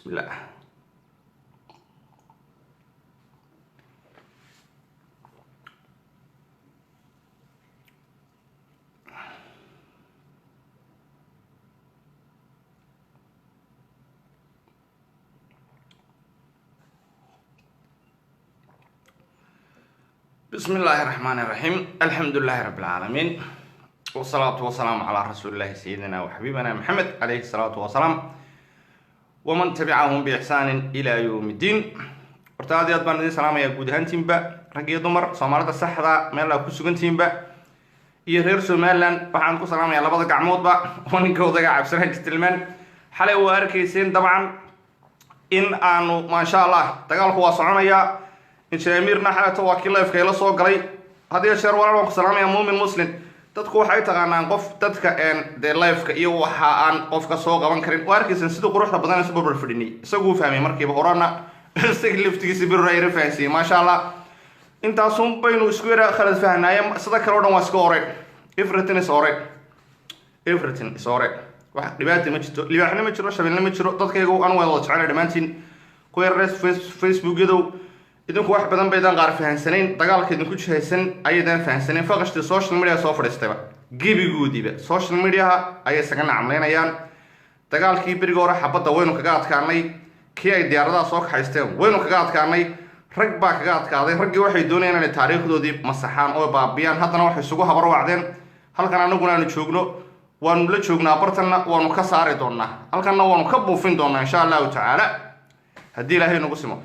Bismillah. Bismi illaahi raxmaani raxiim, alxamdu lilaahi rabbi alcaalamiin, wasalaatu wasalaamu calaa rasuulillahi sayidina wa xabiibina Maxamed calayhi salaatu wasalaam, waman tabicahum biixsaanin ilaa yowm iddiin. Horta aad iyo aad baan idin salaamayaa guud ahaantiinba, rag iyo dumar, Soomaalida saxda meel aa ku sugantihiinba iyo reer Somaliland. Waxaan ku salaamayaa labada gacmoodba. Oo ninka odaga Cabsanaan Jitilmaan xalay waa arkayseen dabcan in aanu, maasha Allah, dagaalku waa soconayaa. Injineer xaleeto waa kii live-ka ila soo galay. Had iyo jeer walaal waan ku salaamaya. Muumin Muslim, dadku waxay taqaanaan qof dadka dee live-ka iyo waxa aan qofka soo qaban karin. Waa arkaysan sidii quruxda badan isu barbar fadhinay. Isaguu fahmay markiiba, horana isaga laftigiisa birura yara fahansiiyey, maasha Allah. Intaasun baynu isku yara khalad fahnaaye, sida kale o dhan waa iska ore. Everything is ore, everything is ore. Wax dhibaata ma jirto, libaaxna ma jiro, shabeelna ma jiro. Dadkaygu anu waan wada jecela dhammaantiin. Ku yar Facebookyadow, idinku wax badan baydaan qaar fahansanayn, dagaalka idinku jihaysan ayaydaan fahansanayn. Faqashtii social media soo fadhiistayba, gebigoodiiba social mediaha ayay isaga nacamlaynayaan. Dagaalkii beriga hore xabadda waynu kaga adkaanay, kii ay diyaaradaha soo kaxaysteen waynu kaga adkaanay, rag baa kaga adkaaday. Raggii waxay doonayaan inay taariikhdoodii masaxaan oo baabiyaan. Haddana waxay isugu habarwacdeen halkan anaguna aanu joogno. Waanu la joognaa bartanna, waanu ka saari doonaa halkanna, waanu ka buufin doonaa insha Allahu tacaala, haddii Ilaahay nagu simo.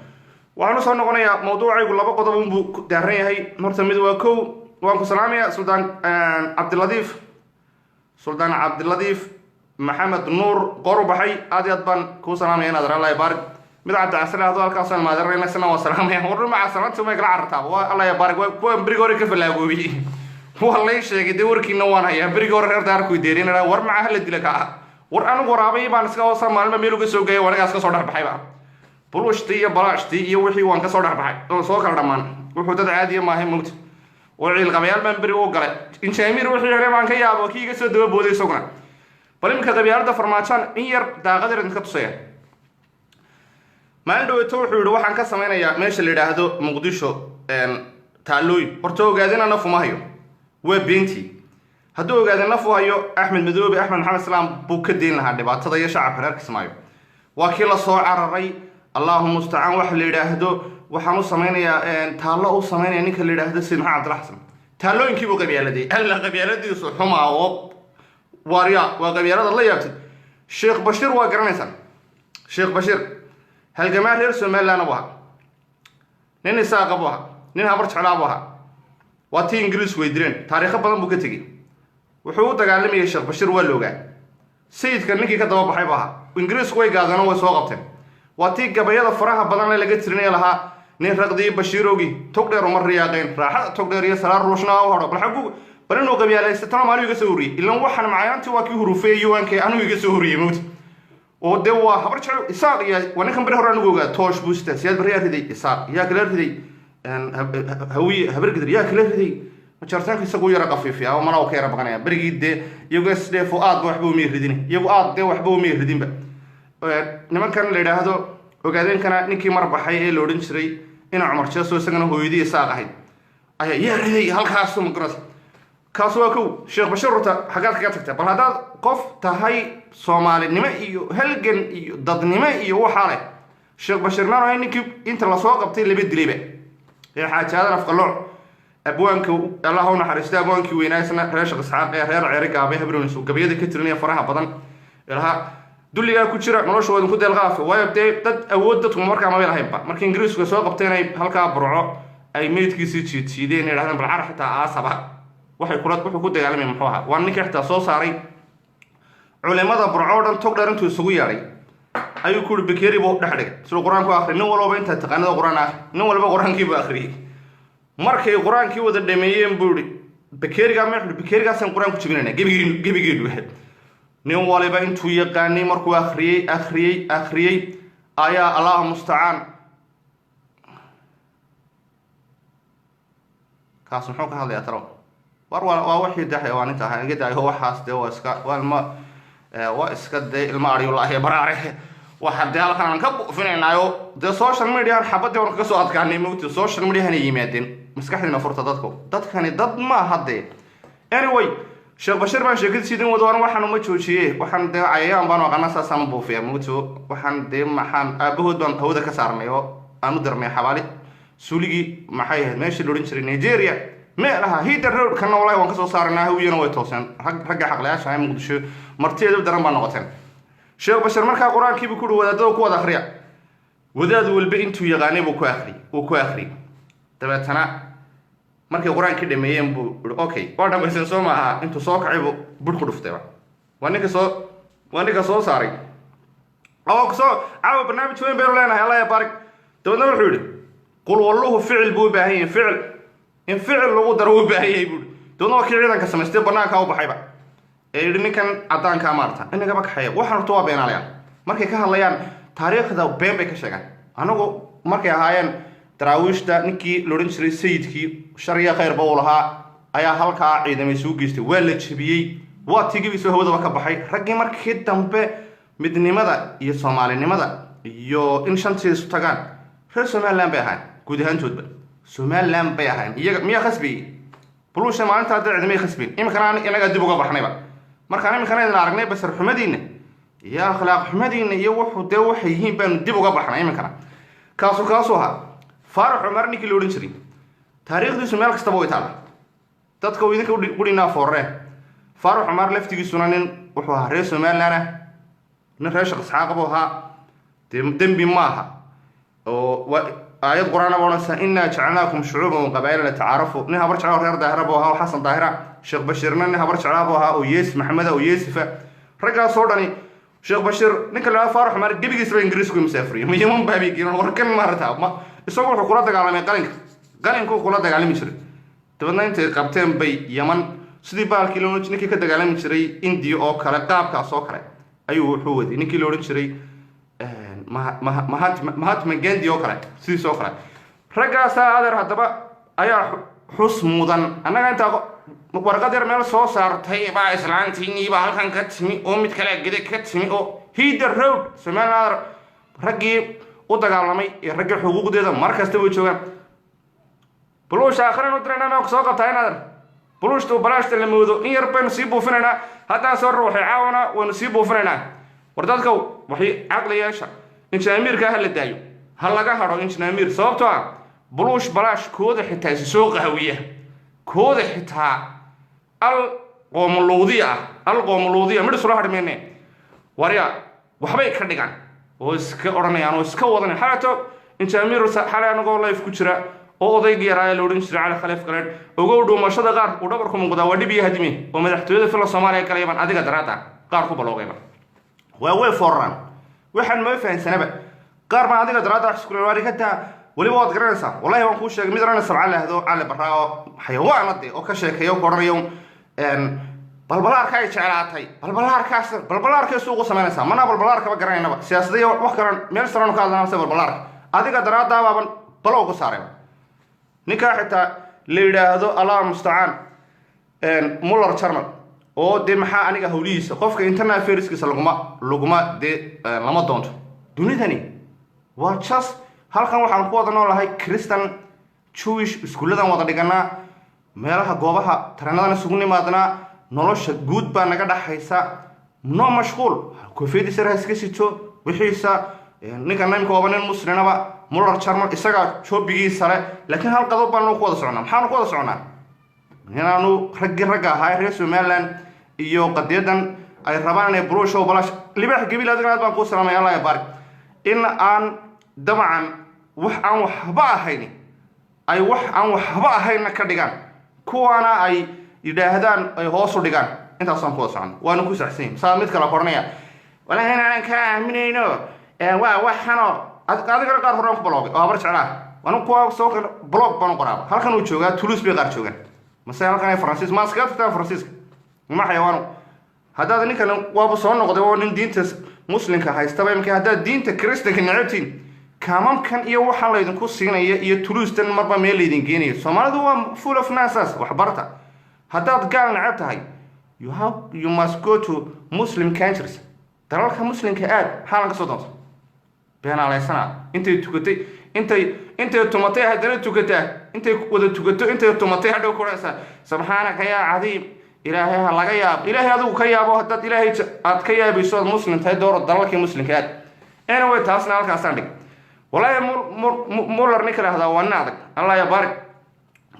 Waxaan usoo noqonayaa mawduucaygu, laba qodob unbuu daaran yahay. Horta mid waa kow, waan ku salaamayaa Suldaan Cabdiladiif, Suldaan Cabdiladiif Maxamed Nuur qoru baxay. Aad iyo aad baan kuu salaamaya inaad Allah baarik. Mid Cabdicasir ahdo halkaasaan maadarayna, isna waan salaamaya. War maca salaanta may kala carartaa. Waa Allah baarik, waa kuwan beriga hore ka fallaagoobiyey. Waa lay sheegay dee, warkiina waan hayaa. Beriga hore reer daarku deerinana war maca hala dila ka ah. War anigu waraabay baan iska hoosa maalinba meel uga soo geeyay, anigaas ka soo dhex baxayba. Bulushtii iyo balaashtii iyo wixii waan kasoo dhex baxay oo soo kala dhammaan. Wuxuu dad caadiya maahay mugta oo ciilqabayaal baan beri u galay. Injaamiir wixii helay baan ka yaabo, kii iga soo daba booday isaguna. Bal iminka qabyaalada Farmaajaan in yar daaqad yar idinka tusaya. Maalin dhaweeto wuxuu yihi waxaan ka samaynayaa meesha la yidhaahdo Muqdisho taalooyin. Horta ogaadina nafu ma hayo, waa beentii. Hadduu ogaada nafu hayo, Axmed Madoobe, Axmed Maxamed Islaam buu ka deyn lahaa dhibaatada iyo shacabka reer Kismaayo. Waa kii la soo cararay. Allahu mustacaan, waxa la yidhaahdo waxaan u samaynayaa taallo u samaynaya ninka la yidhaahdo Sayid Maxamed Cabdilla Xasan. Taallooyinkiibuu qabyaaladay. Alla qabyaaladiisu xumaa oo waarya, waa qabyaalada la yaabtid. Sheekh Bashiir waa garanaysaan. Sheekh Bashiir halgamaa reer Somaliland buu ahaa, nin Isaaqa buu ahaa, nin Habar Jeclaa buu ahaa. Waa tii Ingiriisku way dileen, taariikho badan buu ka tegey. Wuxuu u dagaalamayay Sheekh Bashiir, waa la ogaa. Sayidka ninkii ka daba baxay buu ahaa. Ingiriisku way gaadeen oo way soo qabteen. Waa tii gabayada faraha badan le laga tirinaya lahaa, nin raqdii Bashiirowgi tog dheer uma riyaaqeen, raaxada tog dheer iyo salaar ruushna u hadho. Bal xagu bal inuu qabyaalaysatana maaligu iga soo horiyey ilan waxaan macayaantii waa kii hurufeeyey yuwankii anigu iga soo horiyey mowta oo dee waa Habar Jecel Isaaq iyo waa ninkan beri hore anigu ogaa. Toosh buu sitaa. Siyaad Barre yaa riday? Isaaq. Yaa kala riday? Hawiye. Habargidir yaa kala riday? Majaartaanka isagu yara qafiifiya oo malaa ka yara baqanaya berigii dee. Iyagu SDF aad ba waxba umay ridin, iyagu aad dee waxba umay ridinba. Nimankan la yidhaahdo ogaadeenkana ninkii mar baxay ee la odhan jiray ina Cumar Jeeso, isagana hooyadii Isaaq ahayd ayaa yaa riday halkaasu magaras. Kaas waa kow. Sheekh Bashiir horta xaggaad kaga tagta? Bal haddaad qof tahay Soomaalinimo iyo halgan iyo dadnimo iyo waxaa leh, Sheekh Bashiir maan ahay ninkii inta lasoo qabtay laba dilayba ee Xaaji Aadan Afqalooc, abwaanka, Allah u naxariista, abwaankii weynaa, isna reer Sheekh Isxaaq ee reer Ceeri Gaabe Habrons gabayada ka tirinaya faraha badan ilaha dulligaa ku jira nolosha waa idinku deelqaafa. Waayo dee dad awood dadku markaa mabay lahaynba. Markii Ingiriisku soo qabteen ay halkaa Burco ay meydkiisii jiidjiideen, yidhahdeen bal car xitaa aasaba, waxay kula wuxuu ku dagaalamay muxuu ahaa? Waa ninkii xitaa soo saaray culimada Burco o dhan, tog dheer intuu isugu yeedhay ayuu ku uri, bakeeri buu dhex dhigay siduu Qur-aanku akri, nin walbaba intaa taqaanada Qur-aan akri. Nin walba Qur-aankii buu akhriyey. Markay Qur-aankii wada dhameeyeen buu ihi bakeerigaa ma bakeerigaasaan Qur-aan ku jebinayna gebigeenu gebigeenu. Nin waliba intuu yaqaanay markuu akhriyey akhriyey akhriyey ayaa, Allahu mustacaan, kaas muxuu ka hadlayaa talow? War waa wixii de xayawaaninta ahaa iga daayo waxaas dee. Waa iska waa ilma, waa iska dee ilma aryulaahi baraare. Waxaa dee halkan aan ka buufinaynaayo dee social mediaan xabadii waan kaga soo adkaanay, mogti social mediahana yimaadeen. Maskaxdiina furta dadku, dadkani dad maaha dee. Anyway, Sheekh Bashiir baan sheekadiisi idin wado. An waxaan uma joojiye, waxaan dee cayayaan baan aqaana, saasaan u buufiya, mogto. Waxaan dee maxaan aabahood baan hawada ka saarnay oo aan u dirnay xabaali suuligii, maxay ahayd meeshii la odhan jiray, Nigeria meelaha Hider Road kana. Wallahi waan kasoo saaranaa. Hawiyana way tooseen ragga xaqlayaasha ah. Muqdisho martiyeedu daran baa noqoteen. Sheekh Bashir markaa qur-aankiibuu ku uhi wadaadada ku wada akhriya. Wadaad walba intuu yaqaanay buu ku akhriyay, uu ku akhriyay. Dabeetana markay qur-aankii dhameeyeen buu ihi, "Okay, waa dhamaysan soo maaha?" Intuu soo kacay buu bur ku dhuftayba. Waa ninka soo saaray oo soo caawa. Barnaamij weyn baynu leenahay, Allah ya baarik. Dabeedna wuxuu yidhi, "Qul walluhu ficil buu u baahan yahay, ficil in ficil lagu daro u baahan yahay," buui. Dabeedna waa kii ciidanka samaystay, banaankaa u baxayba ee yidhi, "Ninkan caddaankaa maarata inagaba kaxeeya." Waxaan horta waa beenaalayaan markay ka hadlayaan taariikhda, been bay ka sheegaan. Anagu markay ahaayeen Daraawiishta, ninkii la odhan jiray Sayidkii shariya khayrba uu lahaa ayaa halkaa ciidamay isugu geystay, waa la jebiyey, waa tigibiisoo hawadaba ka baxay. Raggii markii dambe midnimada iyo Soomaalinimada iyo in shantii isu tagaan reer Somaliland bay ahayn, guud ahaantoodba Somaliland bay ahayn. Iyaga miyaa khasbayey buluusha maalinta hadda? Ciidamay khasbayn. Iminkana inagaa dib uga baxnayba. Markaan iminkana idin aragnay basar xumadiinna iyo akhlaaq xumadiinna iyo wuxuu dee waxay yihiin baanu dib uga baxnay iminkana. Kaasu ahaa Faarax Cumar, ninkii la odhan jiray. Taariikhdiisu meel kastaba way taala, dadka uu idinka udhinaa foorreen. Faarax Cumar laftigiisuna nin wuxuu ahaa reer Somaliland ah, nin reer Sheekh Isxaaq buu ahaa. Dee dembi maaha oo aayad qur-aan ba odhanaysaa, "Innaa jacalnaakum shucuuban wa qabaa'ila litacaarafu." Nin Habar Jeclaa, reer Daahira buu ahaa oo Xasan Daahira. Sheekh Bashiirna nin Habar Jeclaa buu ahaa oo Yees Maxameda oo Yeesifa. Raggaasoo dhani, Sheekh Bashiir, ninka la Faarax Cumar, gebigiisaba Ingiriisku musaafuriyo, ma Yaman baabay geeyan warkan maarata. Ma isagu wuxuu kula dagaalamay qalinka, qalinkuu kula dagaalami jiray. Dabeedna intay qabteen bay Yaman, sidii baalkii loo ninkii ka dagaalami jiray Indiya oo kale, qaabkaas oo kale ayuu wuxuu waday ninkii la odhan jiray Mahatma Gandhi oo kale, sidiis oo kale. Raggaasaa adeer haddaba ayaa xus mudan. Annaga intaa warqad yar meel soo saartay baa islaantiiniibaa halkan ka timi oo mid kale gede ka timi oo Hider Road. Somaliland raggii u dagaalamay iyo raggii xuquuqdeeda mar kasta way joogaan. Buluusha akhrin u dirayna ma soo qabtaa inaadan buluushta balaashta la moodo in yar baynu sii buufinaynaa. Haddaan soo ruuxay caawana waynu sii buufinaynaa. War dadkow, waxay caqli yeesha. Injineer ha la daayo, ha laga hadho injineer, sababtoo ah buluush balaash kooda xitaa isi soo qaawiya, kooda xitaa al qoomuluudiya ah, al qoomuluudiya midh isula hadhi mayne. Warya, waxbay ka dhigaan oo iska odhanayaan oo iska wadanayaan. Xalato injineer xalay anagoo live ku jira oo odayga yaraa la odhan jiray Cali Khaliif Galeedh, ogow dhuumashada qaar uu dhabarku muuqdaa, waa dhib iyo hadimi oo madaxtooyada Fila Soomaaliya galaya baan adiga daraada qaar ku baloogayba. Waa way fooraraan, waxaan ma fahansanaba. Qaar baan adiga daraada wax isku leeyahay weliba, waad garanaysaa. Wallahi waan kuu sheegay mid rana Sabca lahdo Cali Barraa oo xayawaana de oo ka sheekeeya, ku odhanayo, "Balbalaarka ay jeclaatay, balbalaarkaas, balbalaarkay suuqu samaynaysaa." Mana balbalaarkaba garanaynaba, siyaasada iyo wax kalan meel saranu ka hadlanaa. Mase balbalaarka adiga daraadaabaaban balow ku saarayba. Ninkaa xitaa la yidhaahdo, Allah mustacaan, Muller German oo dee maxaa aniga hawlihiisa, qofka internal affairskiisa laguma dee lama doonto. Dunidani waa just halkan waxaan ku wada noolahay Christian, Jewish, iskuulladan wada dhiganaa, meelaha goobaha tareenadan isugu nimaadnaa, nolosha guud baa naga dhaxaysa. No mashquul, koofiyadiisa ha iska sito wixiisa. Ninka imika waaba nin muslinaba, Muller German, isagaa joobigiisa le. Laakiin hal qodob baanu ku wada soconaa. Maxaanu ku wada soconaa? Inaanu raggii ragga ahaa reer Somaliland iyo qadiyadan ay rabaan inay buruusha balash. Libaax Gabiil, adigana aad baan kuu salaamay, Allah ya baarik. In aan dabcan wax aan waxba ahayn ay wax aan waxba ahaynna ka dhigaan, kuwaana ay yidhaahdaan ay hoos u dhigaan, intaasaan ku wada socon, waanu ku saxsan yihin. Saa mid kale koranaya, "Walahi inaanan kaa aaminayno, waa waxano." Adigana qaar horaan ku baloogay oo Habar Jeclaa. Anu kuwa soo kale block baan u qoraaba. Halkan uu joogaa Toulouse bay qaar joogaan, mase halkan ay Faransiis ma iskaga tagtaan Faransiiska ma xayawaano. Haddaad ninkan waaba soo noqday oo nin diinta Muslimka haystaba imika, haddaad diinta Kristanka necabtiin, kaamamkan iyo waxaan laydinku siinaya iyo Toulouse-tan marba meel laydin geenayo. Soomaalidu waa full of nasas. Waxbarta, haddaad gaal necab tahay, you must go to Muslim countries, dalalka Muslimka aad xaalan ka soo doonto. Beenaaleysana intay tukatay, intay tumatay, haddana tukataa, intay wada tukato, intay tumatay, hadhow ku odhanaysaa: "Subxaanaka yaa cadiim, Ilaahay ha laga yaabo." Ilaahay adigu ka yaabo. Haddaad Ilaahay aad ka yaabayso, aad Muslim tahay, dooro dalalkii Muslimka aad. Anyway, taasna halkaasaan dhig. Walaahi Muller ninka lahdaa waa nin adag, Allah ya baarik.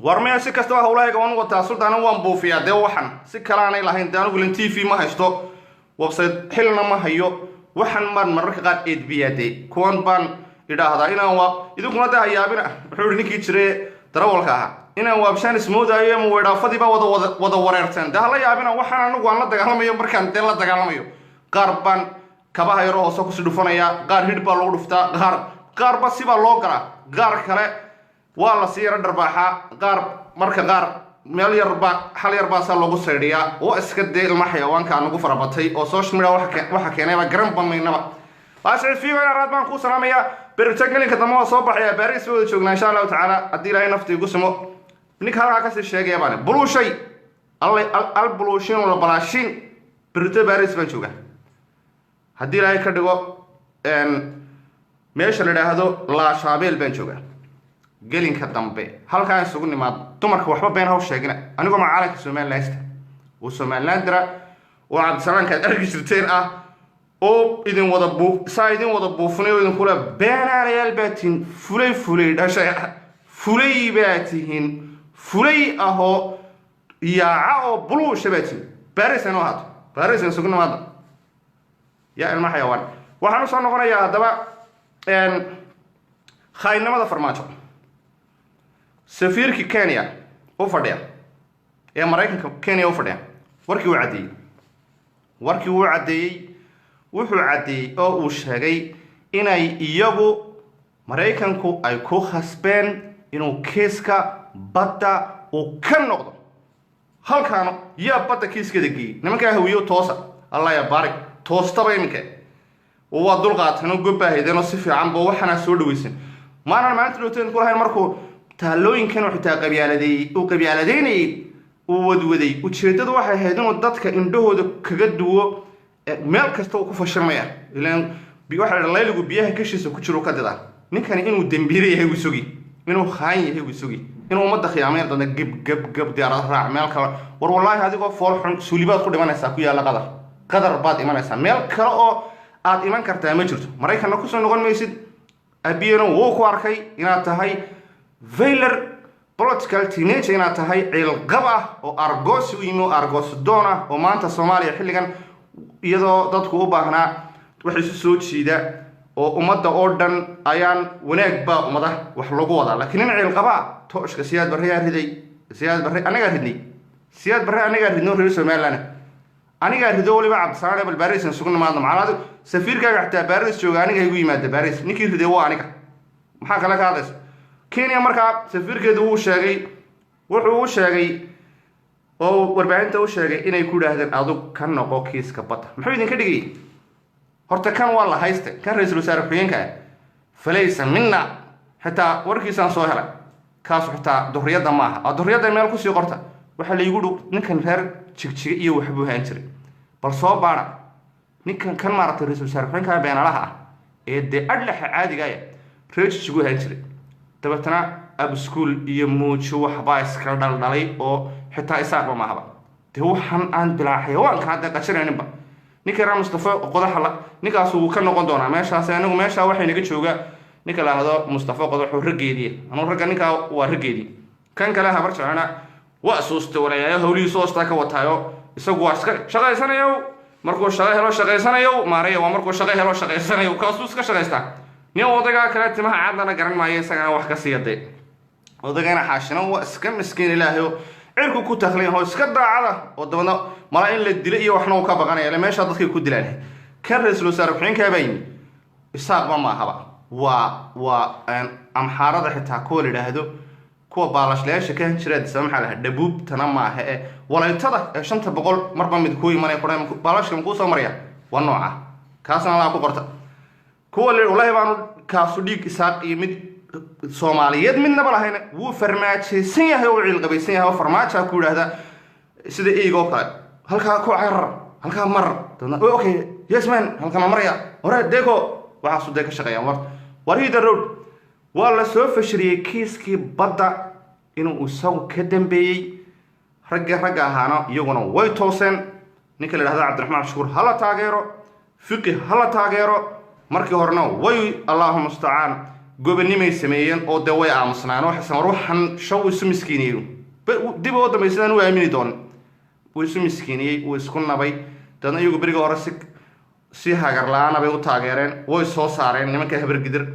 War maya, si kastaba hawlahayga waan wataa, suldaana waan buufiyaa. Dee waxan si kalaanay lahayn. Dee anigu lan TV ma haysto, website xilna ma hayo. Waxan maan mararka qaar eedbiyaa, dee kuwan baan idhaahdaa inaan waa idinkuna dee hayaabina. Wuxuu ihi ninkii jire darawalka ahaa inaan waabshaan ismoodaayo ama weedhaafadii baa wada wareerteen. Dee hala yaabina waxaan anigu aan la dagaalamayo. Markaan dee la dagaalamayo, qaar baan kabaha yaro hoose kusii dhufanayaa, qaar hidh baa lagu dhuftaa, qaarba sibaa loo galaa, qaar kale waa la sii yaro dharbaaxaa, qaar marka qaar meel yarbaa xal yarbaasaa loogu saydhiyaa. Waa iska dee ilma xayawaanka nagu farabatay oo social media waxa keenayba garan maynaba. Waa Siciid Fiigo, raad baan kuu salaamayaa. Beritagelinka dambe waa soo baxaya. Baris wada joognaa, insha Allahu tacaala, haddii Ilaahay nafta igu simo. Ninka halkaa kasii sheegaya baan buluushay al buluushin la balaashin. Berito Baris baan joogaa, haddii Ilaahay ka dhigo. Meesha la idhaahdo Laashaabeel baan joogaa gelinka dambe. Halkaan isugu nimaad. Dumarka waxba been haw sheegina. Anigoo ma calanka Somaliland haysta oo Somaliland dira oo Cabdisalaamka aad arki jirteen ah oo idin wada buu saa idin wada buufinay oo idinkula beenaalayaal baa tihiin, fulay fulay dhashay, fulay baa tihiin, fulay ahoo yaaca oo buluusha baa tihiin. Baris aynu ahaato, Baris aan isugu nimaadno, yaa ilma xayawaan. Waxaan usoo noqonayaa haddaba khaayinnimada Farmaajo. Safiirkii Kenya u fadhiya ee Maraykanka Kenya u fadhiya warkii uu caddeeyey, warkii uu caddeeyey, wuxuu caddeeyey oo uu sheegay inay iyagu Maraykanku ay ku khasbeen inuu kiiska badda uu ka noqdo. Halkaana yaa badda kiiskeeda geeyey? Nimankaa Hawiyo toosa, Allah ya baarik, toostaba iminka waa dulqaateen oo gobbaahaydeen oo si fiican ba waxaana soo dhaweysan. Maanan maalinta dhowteen ku lahayn markuu taalooyinkan uu xitaa qabyaaladeeyey, uu qabyaaladeynayey, uu wadwaday. Ujeeddadu waxay ahayd inuu dadka indhahooda kaga duwo. Meel kasta uu ku fashilmaya, ilaan waxa la layligu biyaha kashiisa ku jiro ka didaa. Ninkani inuu dembiile yahay wuu sugi, inuu khaan yahay wuu sugi, inuu ummadda khiyaamayn doona. Geb geb geb, diyaarad raac meel kale. War wallaahi adigoo fool xun suulibaad ku dhimanaysaa ku yaalla Qadar. Qadar baad imanaysaa, meel kale oo aad iman kartaa ma jirto. Maraykanna kusoo noqon maysid. Abiyana wuu ku arkay inaad tahay failure political teenager, inaad tahay ciilqab ah oo argoosi u yimi oo argoosidoon ah, oo maanta Soomaaliya xilligan iyadoo dadku u baahnaa wax isu soo jiida oo ummadda oo dhan ayaan wanaag baa ummada wax lagu wadaa. Laakiin nin ciilqabaa tooshka Siyaad Barre yaa riday? Siyaad Barre anagaa ridnay. Siyaad Barre anagaa ridno, reer Somaliland anigaa rido. Waliba Cabdisalaan ebel Baris isugu nimaadno. Macnaa safiirkaaga xitaa Baris jooga, aniga igu yimaada Baris. Ninkii riday waa aniga, maxaa kale ka hadlaysa? Kenya markaa safiirkeedu wuu sheegay, wuxuu u sheegay oo warbaahinta u sheegay inay ku idhaahdeen: "Adug ka noqo kiiska badda." Muxuu idinka dhigayay horta? Kan waa la hayste, kan ra-iisul wasaare ku-xigeenka ah falaysa mina. Xitaa warkiisaan soo helay, kaasu xitaa duriyadda maaha oo duriyadda meel kusii qorta. Waxaa laygu dhow ninkan reer Jigjiga iyo waxbuu haan jiray. Bal soo baara ninkan kan maaragtay ra-isul wasaare ku-xigeenka beenalaha ah ee dee adlaxa caadigaaya, reer Jigjigu haan jiray. Dabeetana abschool iyo muujo waxbaa iskala dhaldhalay oo xitaa Isaaqba maahaba. Dee waxaan aan bilaa xayawaanka hadda qajanayninba. Ninka reer Mustafa Qodaxa ninkaas wuu ka noqon doonaa meeshaas. Anigu meeshaa waxay naga jooga ninka la ahdo Mustafa Qodaxoo raggeedii. Anugu ragga ninkaa waa raggeedii. Kan kale Habar Jeclana waa suusta walaayayo, hawlihiisu hoostaa ka wataayo. Isagu waa iska shaqaysanayo. Markuu shaqo helo shaqaysanayo maaraya, waa markuu shaqo helo shaqaysanayo, kaasuu iska shaqaystaa. Nin odaygaa kale timaha cadlana garan maayo, isagana wax ka siiya. Dee odaygana Xaashina waa iska miskiin, Ilaahayo cirku ku taklin oo iska daacada oo dabadna mala in la dilo iyo waxna uu ka baqanaya ile meeshaa dadkay ku dilaan. Kan ra-iisul wasaare ku-xigeenkaa baa yimi, Isaaqba maahaba, waa Amxaarada xitaa kuwa la yidhaahdo kuwa baalashlayaasha ka han jira disaba maxaa lahaa dhabuubtana maaha ee Walaytada ee 500 marba mid kuu imanaya kudhan baalashka makuu soo maraya, waa nooca kaasna laa ku qorta. Kuwa le wallaahi baanu kaasu dhiig Isaaq iyo mid Soomaaliyeed midnaba lahayn. Wuu farmaajaysan yahay oo ciilqabaysan yahay oo farmaajaa ku yidhaahda sida eyga oo kale: "Halkaa ku carar, halkaa mar." Dabna, "Okay, yes man, halkan la maraya hore deco." Waxaasu dee ka shaqeeyaan. War hit the road waa la soo fashiliyey kiiskii badda inuu isagu ka dambeeyey. Raggii ragga ahaana iyaguna way tooseen. Ninka la idhahda Cabdiraxmaan Shukuur hala taageero, Fiqi hala taageero. Markii horena way, Allahu mustacaan, gobonimay sameeyeen oo dee way aamusnaan. Waxay war waxan shaw isu miskiiniyey dib oo dambe sidaan u aamini doonin. Wuu isu miskiiniyey, wuu isku nabay. Dabeedna iyagu beriga hore si hagar la-aana bay u taageereen, way soo saareen nimanka Habargidir.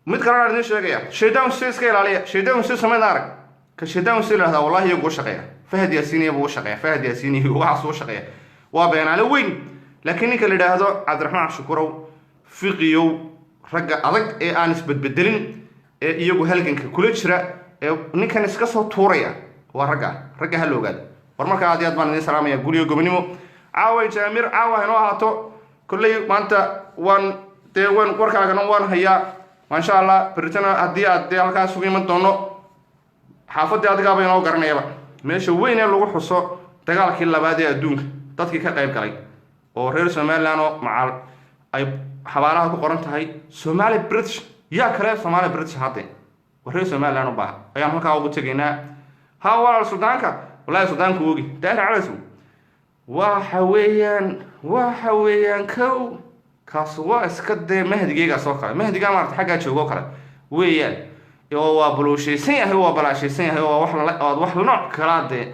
Mid kalena aan idiin sheegaya, Shaydaan si iska ilaaliya. Shaydaan si samayn arag ka Shaydaan si lahdaa, wallahi iyagu u shaqeeya. Fahad Yaasiiniya buu u shaqeeya, Fahad Yaasiiniya waxaas u shaqeeya, waa beenaale weyn. Laakiin ninka la yidhaahdo Cabdiraxmaan Shukurow, Fiqiyow, ragga adag ee aan isbedbedelin ee iyagu halganka kula jira ee ninkan iska soo tuuraya waa ragga. Ragga ha la ogaado. War markaa aad iyo aad baan idiin salaamaya. Guriga gobonimo caawa jaamir caawa inoo ahaato. Kolley maanta waan dee waan warkaagana waan hayaa, maasha Allah. Beritana haddii aad dee halkaa isugu iman doono, xaafaddii adigaaba inoo garanayaba, meesha weyn ee lagu xuso dagaalkii labaad ee adduunka dadkii ka qayb galay oo reer Somaliland oo macal ay xabaalaha ku qoran tahay Somali British, yaa kale Somali British hadde waa reer Somaliland u baaha, ayaan halkaa ugu tegaynaa. Ha walaal, suldaanka, wallahi suldaanku ogi Daahir Calasow waxa weeyaan kow kaas waa iska dee mahdigeygaas oo kale, mahdigaa maarata xaggaa joogo kale weeyaan, oo waa buluushaysan yahay, waa balaashaysan yahay, waa wax la wax nooc kalaa dee.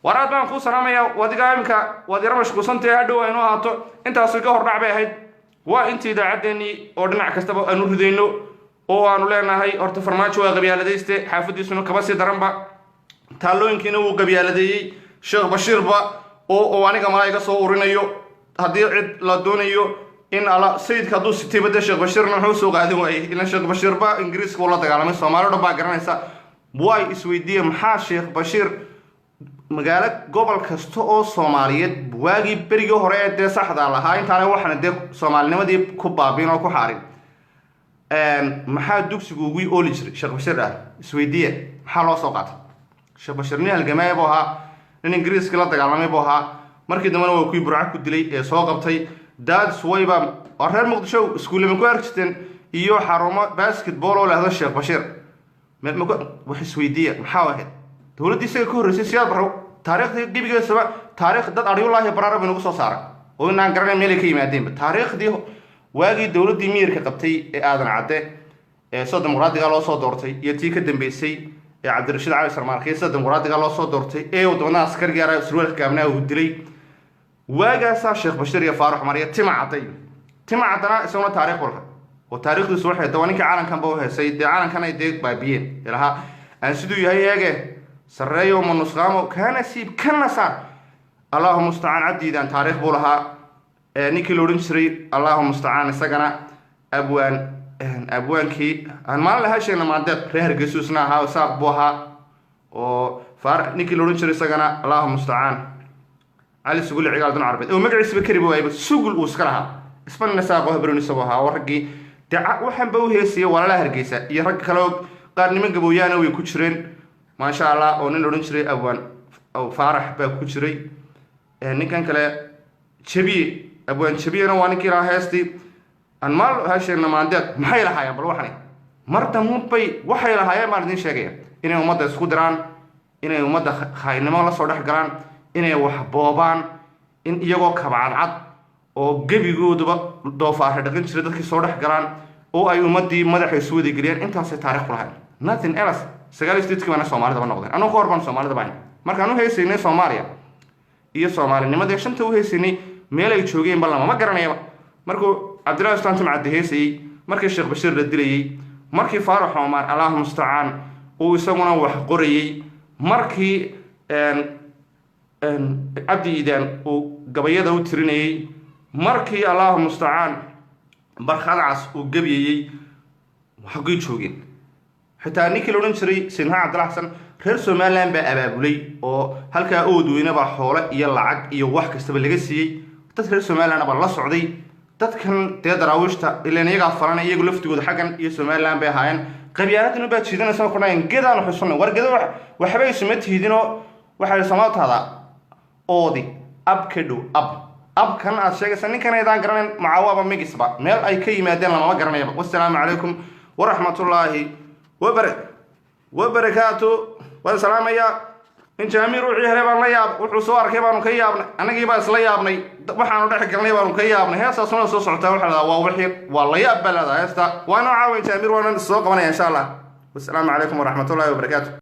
War aad baan kuu salaamaya. Wadigaa iminka waad yaro mashquulsantahe, hadhow aynu ahaato. Intaasu iga hordhac bay ahayd. Waa intii idaacaddeenii oo dhinac kastaba aanu ridayno oo aanu leenahay horta Farmaajo waa qabyaaladayste, xaafadiisuna kaba sii daranba, taallooyinkiina wuu qabyaaladeeyey. Sheekh Bashiirba oo aniga malaa iga soo urinayo, haddii cid la doonayo in ala sayidka hadduu sitayba dee Sheekh Bashiirna muxuu soo qaadan waayey? Ilan Sheekh Bashiirba Ingiriiska uu la dagaalamay, Soomaali o dhan baa garanaysa. Way isweydiiye, maxaa Sheekh Bashiir magaalo gobol kasta oo Soomaaliyeed waagii berigii hore ee dee saxda lahaa intaana waxaana dee soomaalinimadii ku baabiin oo ku xaarin, maxaa dugsigu ugu ooli jiray Sheekh Bashiir ah? Isweydiiye, maxaa loo soo qaatay Sheekh Bashiir? Nin halgamaaya buu ahaa, nin Ingiriiska la dagaalamay buu ahaa. Markii dambena waa kuwii Burca ku dilay ee soo qabtay. Dads wayba waa reer Muqdisho, iskuulle ma ku arki jirteen iyo xarumo basketball oo lahdo Sheekh Bashiir? Wax isweydiiya, maxaa ahayd dowladdii isaga ka horreysay, Siyaad Barrow? Taariikhdii gebigeesaba taariikh dad aryullaahi baraara bay nagu soo saaray oo inaan garanay meelay ka yimaadeenba. Taariikhdii waagii dowladdii miyirka qabtay ee Aadan Cadde ee sida dimuqraadiga loo soo doortay, iyo tii ka dambeysay ee Cabdirashiid Cali Sarmaarkey sida dimuqraadiga loo soo doortay ee uu dabadna askarigii araa surwaalka gaabnaa uu dilay, waagaasaa Sheekh Bashiir iyo Faarax Cumar iyo Tima Cadday. Tima Caddana isaguna taariikh walka oo taariikhdiisu waxay da waa ninkii calankanba u heesay dee, calankan ay dee baabiyeen ilahaa aan siduu yahay eege sarreeyo ma nusqaamo kana siib kana saar, Allahu mustacaan. Cabdiidan taariikh buu lahaa. Ninkii la odhan jiray, Allahu mustacaan, isagana abwaan, abwaankii aan maalin lahaa sheegna, Maandeeq, reer Hargeysu isna ahaa, saaq buu ahaa. Oo Faar ninkii la odhan jiray isagana, Allahu mustacaan, Cali Sugule Cigaal Dun Carbeed oo magaciisaba kariba waayba, Sugul uu iska lahaa, isbanina saaqo habroon isagoo ahaa, oo raggii dee waxaanba u heesayay walaalaha Hargeysa iyo rag kale oo qaar niman gabooyaana way ku jireen, maasha Allah. Oo nin la odhan jiray abwaan Faarax baa ku jiray. Ninkan kale Jabiye, abwaan Jabiyena waa ninkii lahaa heestii aan maal hasheegna Maandeeq. Maxay lahaayeen? Bal waxani mar dambuunbay waxay lahaayeen baan idiin sheegaya: inay ummadda isku diraan, inay ummadda khaynimo la soo dhex galaan, inay wax boobaan, in iyagoo kabcadcad oo gebigooduba doofaarra dhaqan jiray dadkii soo dhex galaan oo ay ummaddii madaxa isu wadageliyaan. Intaasay taarikh ku lahayn, nothing else. 89-kii baana Soomaalidaba noqdeen. Anuu ka hor baan Soomaalida bahayn. Markaan u haysaynay Soomaaliya iyo soomaalinimadii shanta u haysaynay, meel ay joogeenba lamama garanayaba. Markuu Cabdillahi Ustaan Timcaddi heesayey, markii Sheekh Bashiir la dilayey, markii Faarax Cumar, Allahu mustacaan, uu isaguna wax qorayey, markii Cabdi Iidaan uu gabayada u tirinayey, markii, Allahu mustacaan, Barkhadcas uu gebyayey, xaggay joogeen? Xitaa ninkii la odhan jiray Sayid Maxamed Cabdilla Xasan, reer Somaliland baa abaabulay oo halkaa Oodweyne baa xoole iyo lacag iyo wax kastaba laga siiyey. Dad reer Somaliland baa la socday. Dadkan dee Daraawiishta ilaan iyagaa falana, iyagu laftigooda xaggan iyo Somaliland bay ahaayeen. Qabyaaladdan baa jiidanaysa ku dhahayn gedaanu xusunay. War gedo waxba isuma tiidinoo, waxay Soomaali tahdaa oodi ab ka dhow ab. Abkan aad sheegaysa ninkan aydaan garanayn macawaaba migisba meel ay ka yimaadeen lamama garanayaba. Wasalaamu calaykum waraxmatullaahi wabarakaatu. Waan salaamayaa. Injaamiir wixii helay baan la yaab, wuxuu soo arkay baanu ka yaabnay, annagii baa isla yaabnay, waxaanu dhex galnay baanu ka yaabnay. Heestaasuna soo socotaa, waxaa leedaha waa wixii waa la yaab baa leedaha heesta. Waa noo caawa Injaamiir, waanan soo qabanaya insha Allah. Wasalaamu calaykum waraxmatullaahi wabarakaatu.